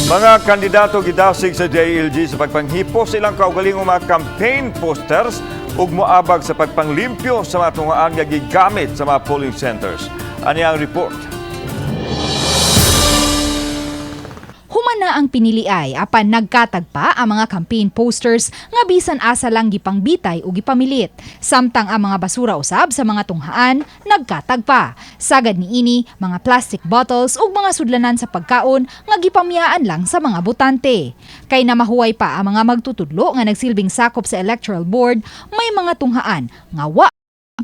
Mga kandidato gidasig sa DILG sa pagpanghipos sa ilang kaugalingong mga campaign posters ug moabag sa pagpanglimpyo sa mga tunghaan nga gigamit sa mga polling centers. Ani ang report. Humana ang piniliay apan nagkatagpa ang mga campaign posters nga bisan asa lang gipangbitay o gipamilit. Samtang ang mga basura usab sa mga tunghaan nagkatagpa. Sagad niini mga plastic bottles ug mga sudlanan sa pagkaon nga gipamiyaan lang sa mga botante. Kay namahuway pa ang mga magtutudlo nga nagsilbing sakop sa electoral board, may mga tunghaan nga wa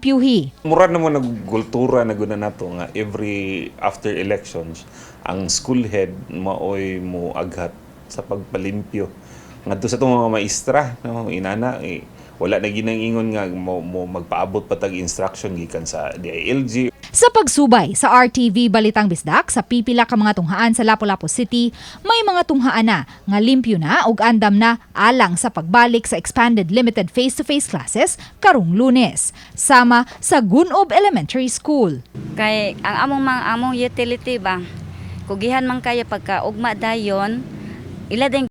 pyuhi. Mura na mo nagkultura na guna nato nga every after elections ang school head maoy mo aghat sa pagpalimpyo ngadto sa itong mga maestra, no, inana eh, wala na ginang ingon nga mo magpaabot pa tag instruction gikan sa DILG. Sa pagsubay sa RTV Balitang Bisdak sa pipila ka mga tunghaan sa Lapu-Lapu City, may mga tunghaan na nga limpyo na ug andam na alang sa pagbalik sa expanded limited face-to-face classes karong Lunes, sama sa Gunob Elementary School. Kay ang among mga among utility ba, kugihan man kayo pagka ugma dayon, ila din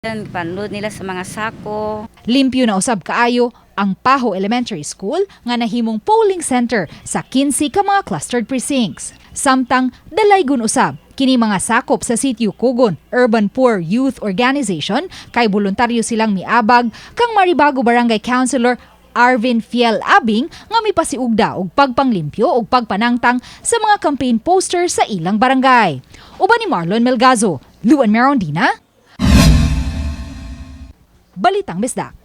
panlud nila sa mga sako. Limpyo na usab kaayo ang Paho Elementary School nga nahimong polling center sa 15 ka mga clustered precincts. Samtang dalaygon usab kini mga sakop sa Sitio Kugon Urban Poor Youth Organization kay voluntaryo silang miabag kang Maribago Barangay Councilor Arvin Fiel Abing nga mipasiugda og pagpanglimpyo og pagpanangtang sa mga campaign poster sa ilang barangay. Uban ni Marlon Melgazo, Luan Merondina, Balitang Bisdak.